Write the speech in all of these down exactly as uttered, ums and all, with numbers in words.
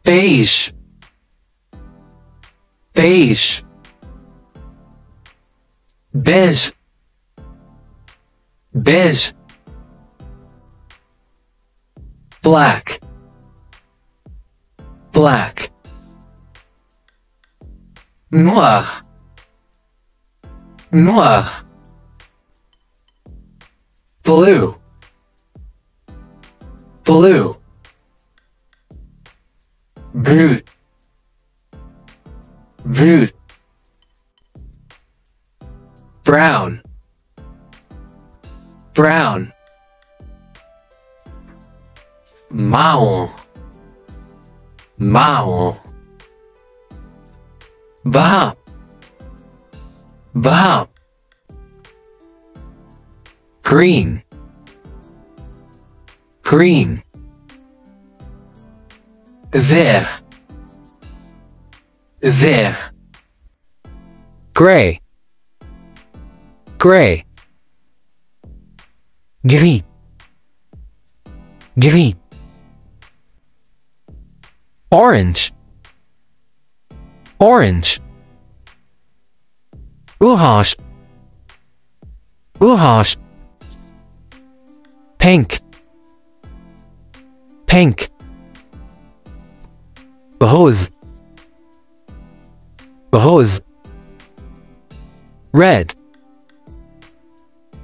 Bèj. Bèj. Bèj. Bèj. Black. Black. Nwa. Nwa. Blue. Blue. Brut. Brut. Brown. Brown. Mawon. Mawon. Blan. Blan. Green. Green. Vè. Vè. Gray. Gray. Gri. Gri. Orange. Orange. Orange. Orange. Pink. Pink. Rose. Rose. Red.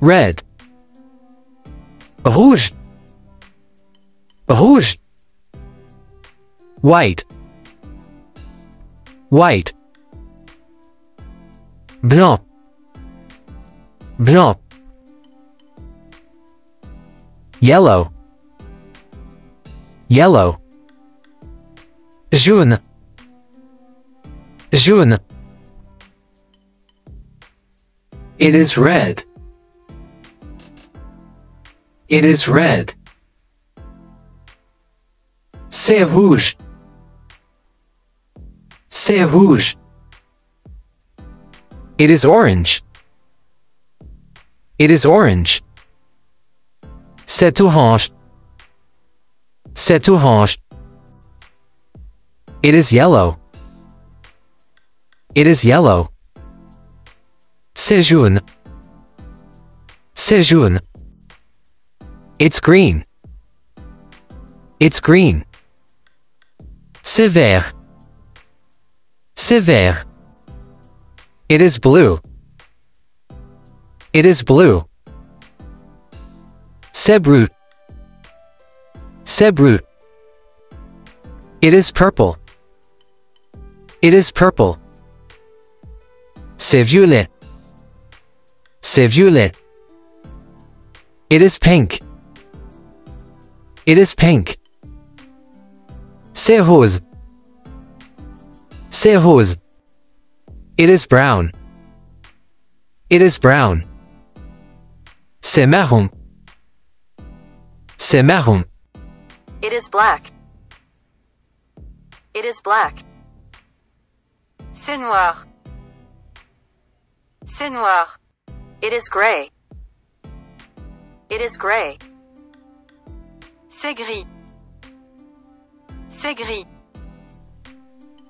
Red. Rouge. Rouge. White. White. Blan. Blan. Yellow. Yellow. Joun. Joun. It is red. It is red. Se wouj. Se wouj. It is orange. It is orange. Se oranj. Se oranj. It is yellow. It is yellow. Se joun. Se joun. It's green. It's green. Se vè. Se vè. It is blue. It is blue. Se blu. Se blu. It is purple. It is purple. Se vyolè. Se vyolè. It is pink. It is pink. Se woz. Se woz. It is brown. It is brown. Se mawon. Se mawon. It is black. It is black. Se nwa. Se nwa. It is gray. It is gray. Se gri. Se gri.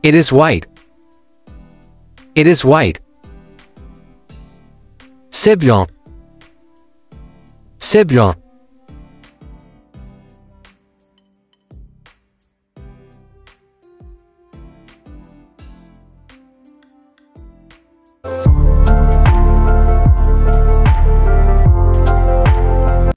It is white. It is white. Se blan. Se blan.